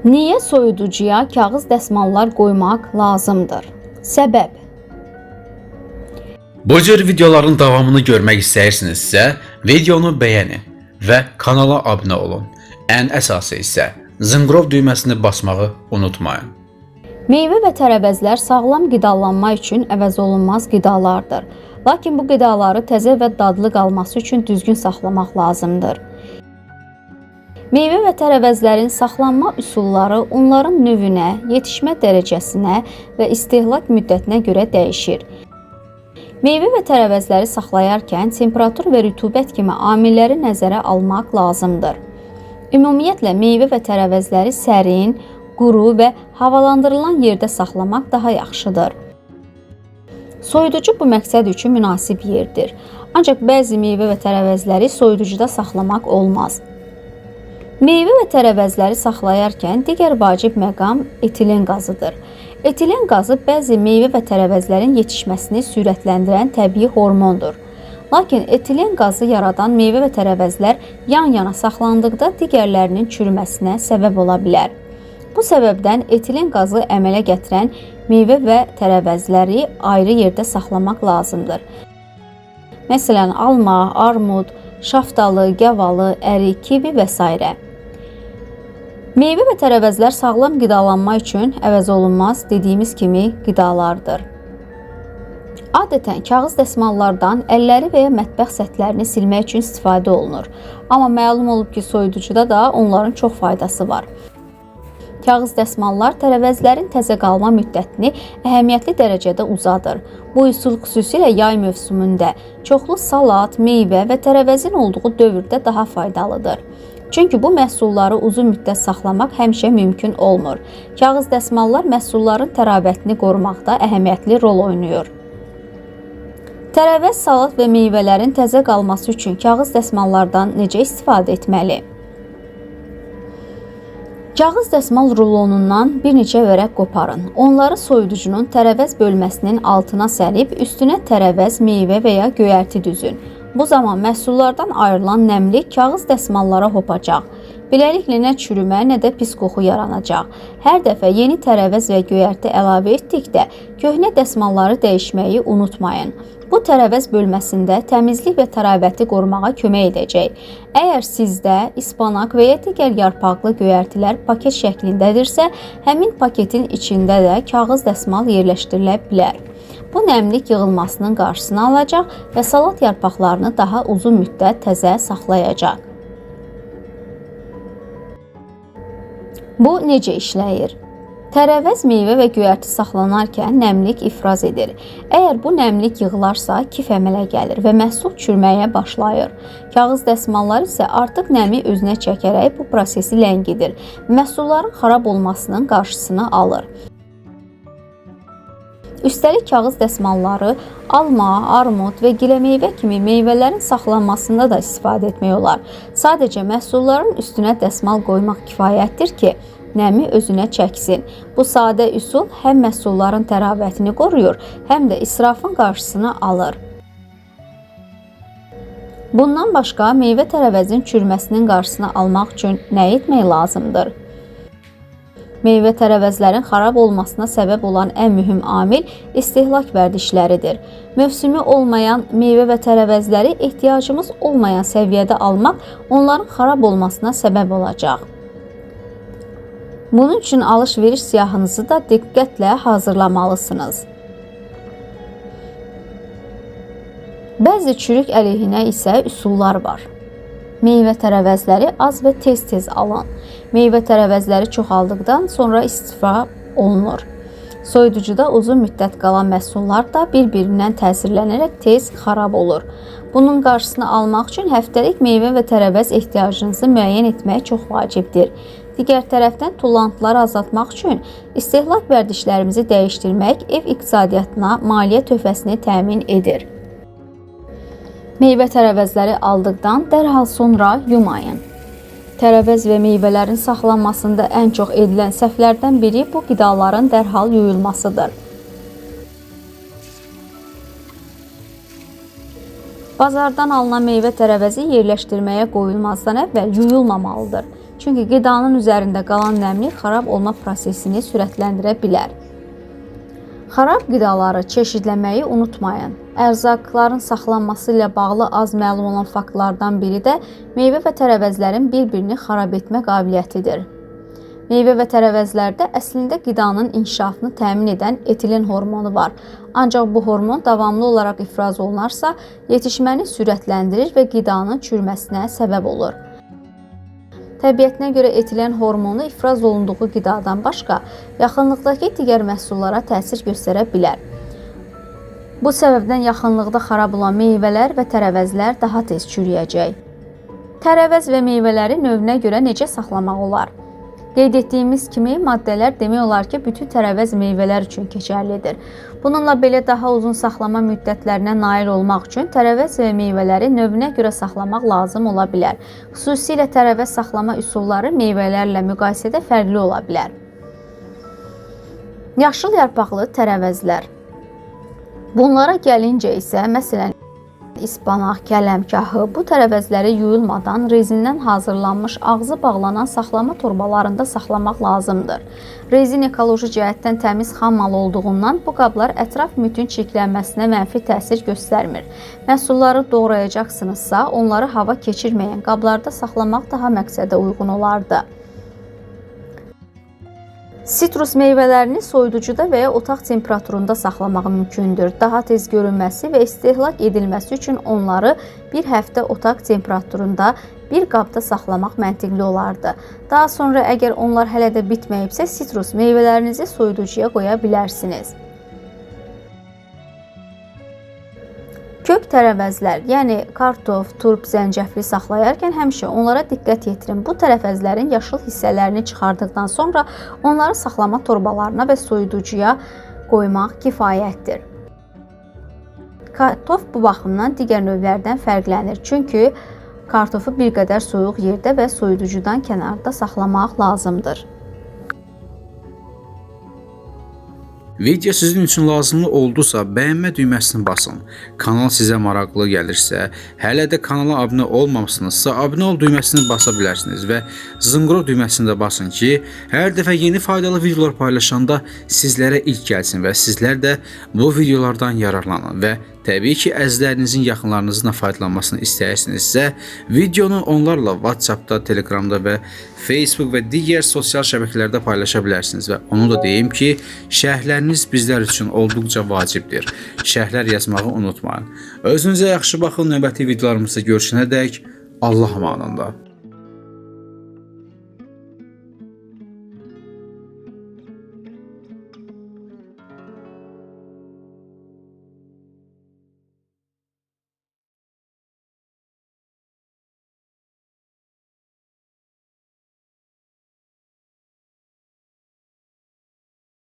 Niyə soyuducuya kağız dəsmallar qoymaq lazımdır? Səbəb. Bu cür videoların davamını görmək istəyirsinizsə, videonu bəyənin və kanala abunə olun. Ən əsası isə zınqrov düyməsini basmağı unutmayın. Meyvə və tərəvəzlər sağlam qidalanma üçün əvəzolunmaz qidalardır. Lakin bu qidaları təzə və dadlı qalması üçün düzgün saxlamaq lazımdır. Meyvə və tərəvəzlərin saxlanma üsulları onların növünə, yetişmə dərəcəsinə və istehlak müddətinə görə dəyişir. Meyvə və tərəvəzləri saxlayarkən temperatur və rütubət kimi amilləri nəzərə almaq lazımdır. Ümumiyyətlə, meyvə və tərəvəzləri sərin, quru və havalandırılan yerdə saxlamaq daha yaxşıdır. Soyuducu bu məqsəd üçün münasib yerdir. Ancaq bəzi meyvə və tərəvəzləri soyuducuda saxlamaq olmaz. Meyvə və tərəvəzləri saxlayarkən digər vacib məqam etilen qazıdır. Etilen qazı bəzi meyvə və tərəvəzlərin yetişməsini sürətləndirən təbii hormondur. Lakin etilen qazı yaradan meyvə və tərəvəzlər yan-yana saxlandıqda digərlərinin çürüməsinə səbəb ola bilər. Bu səbəbdən etilen qazı əmələ gətirən meyvə və tərəvəzləri ayrı yerdə saxlamaq lazımdır. Məsələn, alma, armud, şaftalı, gavalı, ərik, kivi və s. Meyvə və tərəvəzlər sağlam qidalanma üçün əvəzolunmaz dediyimiz kimi qidalardır. Adətən kağız dəsmallardan əlləri və ya mətbəx səthlərini silmək üçün istifadə olunur. Amma məlum olub ki, soyuducuda da onların çox faydası var. Kağız dəsmallar tərəvəzlərin təzə qalma müddətini əhəmiyyətli dərəcədə uzadır. Bu üsul xüsusilə yay mövsümündə çoxlu salat, meyvə və tərəvəzin olduğu dövrdə daha faydalıdır. Çünki bu məhsulları uzun müddət saxlamaq həmişə mümkün olmur. Kağız dəsmallar məhsulların təravətini qorumaqda əhəmiyyətli rol oynayır. Tərəvəz, salat və meyvələrin təzə qalması üçün kağız dəsmallardan necə istifadə etməli? Kağız dəsmal rulonundan bir neçə vərəq qoparın. Onları soyuducunun tərəvəz bölməsinin altına sərib, üstünə tərəvəz, meyvə və ya göyərti düzün. Bu zaman məhsullardan ayrılan nəmlik kağız dəsmallara hopacaq. Beləliklə nə çürümə, nə də pis qoxu yaranacaq. Hər dəfə yeni tərəvəz və göyərti əlavə etdikdə köhnə dəsmalları dəyişməyi unutmayın. Bu tərəvəz bölməsində təmizlik və təravəti qorumağa kömək edəcək. Əgər sizdə ispanak və ya digər yarpaqlı göyərtilər paket şəklindədirsə, həmin paketin içində də kağız dəsmal yerləşdirilə bilər. Bu nəmlik yığılmasının qarşısını alacaq və salat yarpaqlarını daha uzun müddət təzə saxlayacaq. Bu necə işləyir? Tərəvəz, meyvə və göyərti saxlanarkən nəmlik ifraz edir. Əgər bu nəmlik yığılarsa, kif əmələ gəlir və məhsul çürüməyə başlayır. Kağız dəsmallar isə artıq nəmi özünə çəkərək bu prosesi ləngidir. Məhsulların xarab olmasının qarşısını alır. Üstəlik kağız dəsmalları alma, armud və giləmeyvə kimi meyvələrin saxlanmasında da istifadə etmək olar. Sadəcə məhsulların üstünə dəsmal qoymaq kifayətdir ki, nəmi özünə çəksin. Bu sadə üsul həm məhsulların təravətini qoruyur, həm də israfın qarşısını alır. Bundan başqa meyvə tərəvəzin çürüməsinin qarşısını almaq üçün nə etmək lazımdır? Meyvə tərəvəzlərin xarab olmasına səbəb olan ən mühüm amil istehlak vərdişləridir. Mövsümü olmayan meyvə və tərəvəzləri ehtiyacımız olmayan səviyyədə almaq onların xarab olmasına səbəb olacaq. Bunun üçün alış-veriş siyahınızı da diqqətlə hazırlamalısınız. Bəzi çürük əleyhinə isə üsullar var. Meyvə tərəvəzləri az və tez-tez alın. Meyvə tərəvəzləri çoxaldıqdan sonra istifa olunur. Soyuducuda uzun müddət qalan məhsullar da bir-birindən təsirlənərək tez xarab olur. Bunun qarşısını almaq üçün həftəlik meyvə və tərəvəz ehtiyacınızı müəyyən etmək çox vacibdir. Digər tərəfdən tullantıları azaltmaq üçün istehlak vərdişlərimizi dəyişdirmək ev iqtisadiyyatına maliyyə töhfəsini təmin edir. Meyvə tərəvəzləri aldıqdan dərhal sonra yumayın. Tərəvəz və meyvələrin saxlanmasında ən çox edilən səhvlərdən biri bu qidaların dərhal yuyulmasıdır. Bazardan alınan meyvə tərəvəzi yerləşdirməyə qoyulmazdan əvvəl yuyulmamalıdır. Çünki qidanın üzərində qalan nəmlik xarab olma prosesini sürətləndirə bilər. Xarab qidaları çeşidləməyi unutmayın. Ərzaqların saxlanması ilə bağlı az məlum olan faktlardan biri də meyvə və tərəvəzlərin bir-birini xarab etmə qabiliyyətidir. Meyvə və tərəvəzlərdə əslində qidanın inkişafını təmin edən etilen hormonu var. Ancaq bu hormon davamlı olaraq ifraz olunarsa, yetişməni sürətləndirir və qidanın çürüməsinə səbəb olur. Təbiətinə görə etilen hormonu ifraz olunduğu qidadan başqa yaxınlıqdakı digər məhsullara təsir göstərə bilər. Bu səbəbdən yaxınlıqda xarab olan meyvələr və tərəvəzlər daha tez çürüyəcək. Tərəvəz və meyvələri növünə görə necə saxlamaq olar? Qeyd etdiyimiz kimi maddələr demək olar ki, bütün tərəvəz meyvələr üçün keçərlidir. Bununla belə daha uzun saxlama müddətlərinə nail olmaq üçün tərəvəz və meyvələri növünə görə saxlamaq lazım ola bilər. Xüsusilə tərəvəz saxlama üsulları meyvələrlə müqayisədə fərqli ola bilər. Yaşıl yarpaqlı tərəvəzlər. Bunlara gəlincə isə, məsələn, ispanaq, kələmkahı, bu tərəvəzləri yuyulmadan rezindən hazırlanmış ağzı bağlanan saxlama torbalarında saxlamaq lazımdır. Rezin ekoloji cəhətdən təmiz xam mal olduğundan bu qablar ətraf mühitin çirklənməsinə mənfi təsir göstərmir. Məhsulları doğrayacaqsınızsa, onları hava keçirməyən qablarda saxlamaq daha məqsədə uyğun olardı. Sitrus meyvələrini soyuducuda və ya otaq temperaturunda saxlamaq mümkündür. Daha tez görünməsi və istehlak edilməsi üçün onları bir həftə otaq temperaturunda bir qabda saxlamaq məntiqli olardı. Daha sonra əgər onlar hələ də bitməyibsə, sitrus meyvələrinizi soyuducuya qoya bilərsiniz. Kök tərəvəzlər, yəni kartof, turp, zəncəfli saxlayarkən həmişə onlara diqqət yetirin. Bu tərəvəzlərin yaşıl hissələrini çıxardıqdan sonra onları saxlama torbalarına və soyuducuya qoymaq kifayətdir. Kartof bu baxımdan digər növlərdən fərqlənir. Çünki kartofu bir qədər soyuq yerdə və soyuducudan kənarda saxlamaq lazımdır. Video sizin üçün lazımlı oldusa, bəyənmə düyməsini basın. Kanal sizə maraqlı gəlirsə, hələ də kanala abunə olmamışsınızsa, abunə ol düyməsini basa bilərsiniz və zınqrov düyməsini də basın ki, hər dəfə yeni faydalı videolar paylaşanda sizlərə ilk gəlsin və sizlər də bu videolardan yararlanın və təbii ki, əzizlərinizin, yaxınlarınızın da faydalanmasını istəyirsinizsə, videonu onlarla WhatsApp-da, Telegram-da və Facebook və digər sosial şəbəkələrdə paylaşa bilərsiniz və onu da deyim ki, şərhləriniz bizlər üçün olduqca vacibdir. Şərhlər yazmağı unutmayın. Özünüzə yaxşı baxın, növbəti videolarımızda görüşənədək Allah amanında.